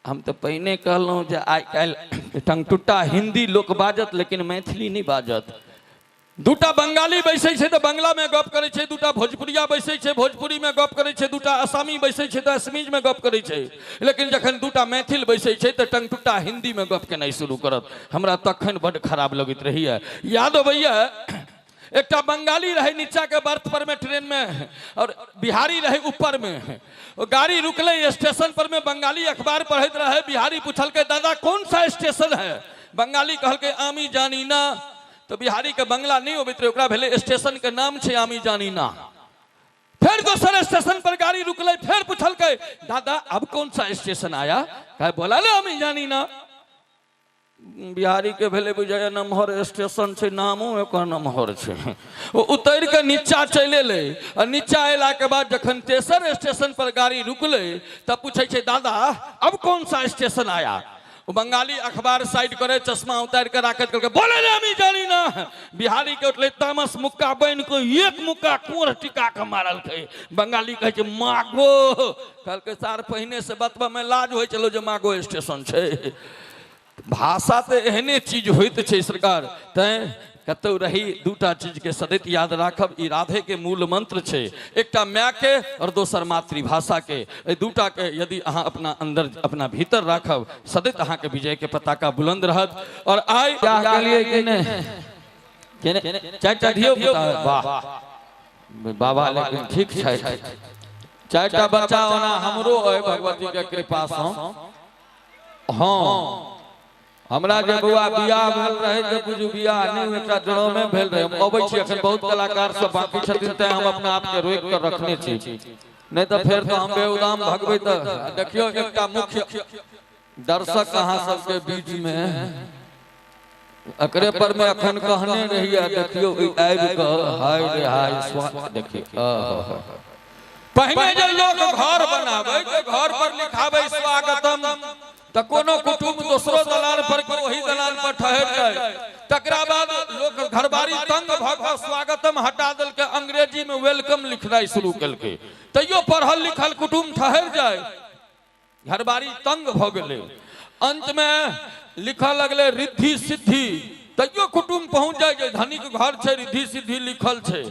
हम तो पहिने कहलहुँ जे आइ काल्हि टंगटुट्टा हिंदी लोक बाजत लेकिन मैथिली नहीं बाजत। दूटा बंगाली बैसै छै तऽ बंगला में गप करै छै, दूटा भोजपुरिया बैसै छै भोजपुरी में गप करै छै, दूटा आसामी बैसै छै तऽ असमीज में गप करै छै, लेकिन जखन दूटा मैथिल बैसै छै तऽ टंगटुट्टा हिंदी में गप केनाइ शुरू करत। हमरा तखन बड्ड खराब लगैत रहैए। याद अबैए एकटा बंगाली रहे नीचा के बर्थ पर में ट्रेन में और बिहारी रहे ऊपर में। गाड़ी रुकले स्टेशन पर में, बंगाली अखबार पढ़ैत रहे, बिहारी पूछलकै दादा कौन सा स्टेशन है? बंगाली कहलकै आमी जानी ना। तो बिहारी के बंगला नहीं अबैत रहे, ओकरा भेलै स्टेशन के नाम छै आमी जानी ना। फिर दोसर स्टेशन पर गाड़ी रुकले, फिर पूछलकै दादा अब कौन सा स्टेशन आया? कहे बोला ले आमी जानी ना। बिहारी के भेलै बुझाइए नमहर स्टेशन छै, नामो एकर नमहर छै। ओ उतरि कऽ नीचा चलि एलै आ नीचा अयलाके बाद जखन तेसर स्टेशन पर गाड़ी रुकलै तऽ पूछै छै दादा अब कौन सा स्टेशन आया? ओ बंगाली अखबार साइड करे, चश्मा उतारि कऽ राखैत कहलकै बोले रे हमी जानी ना। बिहारी के उठलै तामस, मुक्का बनि कऽ एक मुक्का कोढ़ टिका कऽ मारलकै। बंगाली कहै छै मागो, कहलकै सार पहिने से बतबऽ मे लाज होइ छलौ जे मागो स्टेशन छै। भाषा तऽ एहने चीज होइत छै सरकार, तैं कतौ रही दूटा चीजके सदैत याद राखब। ई राधे के मूल मंत्र छै, एकटा माय के और दोसर मातृभाषा के। एहि दूटा के यदि अहाँ अपना अंदर अपना भीतर राखब सदैत अहाँके विजय के पताका बुलंद रहत। और आइ के लिए कि नहि चारिटा धियो पुता, वाह बाबा लेकिन ठीक छै, चारिटा बच्चा ओना हमरो अइ भगवती के कृपा सँ। हाँ हमरा जे बौआ बियाह भेल रहे तऽ बुझू बियाह नहि एकटा ड्रामे भेल रहे। हम अबै छी, एखन बहुत कलाकार सब बाकी छथिन तैं हम अपना आपके रोकि कऽ रखने छी, नहि तऽ फेर तऽ हम बेउदाम भगबै। तऽ देखियौ एकटा मुख्य दर्शक अहाँ सबके बीच में एकरे पर में एखन कहने रहिए, देखियौ आबि कऽ हाय रे हाय देखियौ। पहिने जे लोक घर बनाबै तऽ घर पर लिखाबै स्वागतम, तऽ कोनो कुटुम्ब दोसरो दलान पर के ओही दलान पर ठहर जाय। तकरा बाद लोक घरबारी तंग भऽ कऽ स्वागतम हटा देलकै, अंग्रेजी में welcome लिखनाइ शुरू केलकै। तैयो पढ़ल लिखल कुटुम्ब ठहर जाय, घरबारी तंग भऽ गेलै। अंत में लिखऽ लगलै रिद्धि सिद्धि, तैयो कुटुम्ब पहुँच जाय जे धनिक घर छै रिद्धि सिद्धि लिखल छै।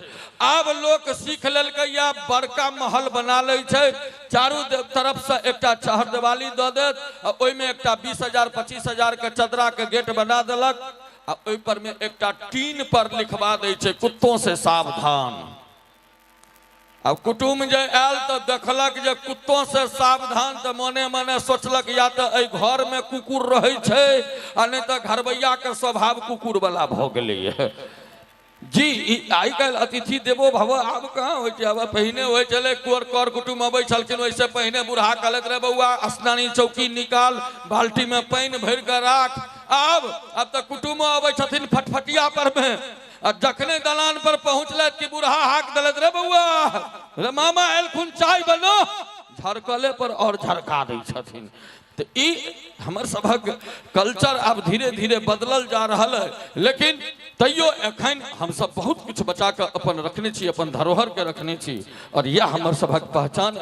आब लोक सीख लेलकै या बड़का महल बना लै छै, चारू तरफ से एकटा चहरदेवाली दऽ देत आ ओहिमे एकटा 20,000 25,000 के चदरा के गेट बना देलक आ ओहि पर में एकटा टीन पर लिखवा दै छै कुत्तों से सावधान। अब कुटुम्ब जे आयल तऽ देखलक जे कुत्तों से सावधान, तऽ मने मने सोचलक या तऽ एहि घर में कुकुर रहै छै आ नहि तऽ घरबैया के स्वभाव कुकुर वाला भऽ गेलैए। जी आइ काल्हि अतिथि देवो भव आब कहाँ होइ छै, आब पहिने होइ छलै कर कुटुम्ब अबै छलखिन, ओहिसँ पहिने बूढ़ा कहलथि रे बौआ स्नानी चौकी निकाल, बाल्टी में पानि भरि कऽ राख। आब तऽ कुटुम्ब अबै छथिन फटफटिया पर में आ जखने दलान पर पहुँचलथि कि बूढ़ा हाक देलथि रे बौआ रे मामा एलखुन चाय बनो, झरकले पर और झरका दै छथिन। तऽ ई हमर सभक कल्चर आब धीरे धीरे बदलल जा रहल है, लेकिन तैयो एखन हमसब बहुत किछु बचा कऽ अपन रखने छी, अपन धरोहर के रखने छी और यह हमर सभक पहचान।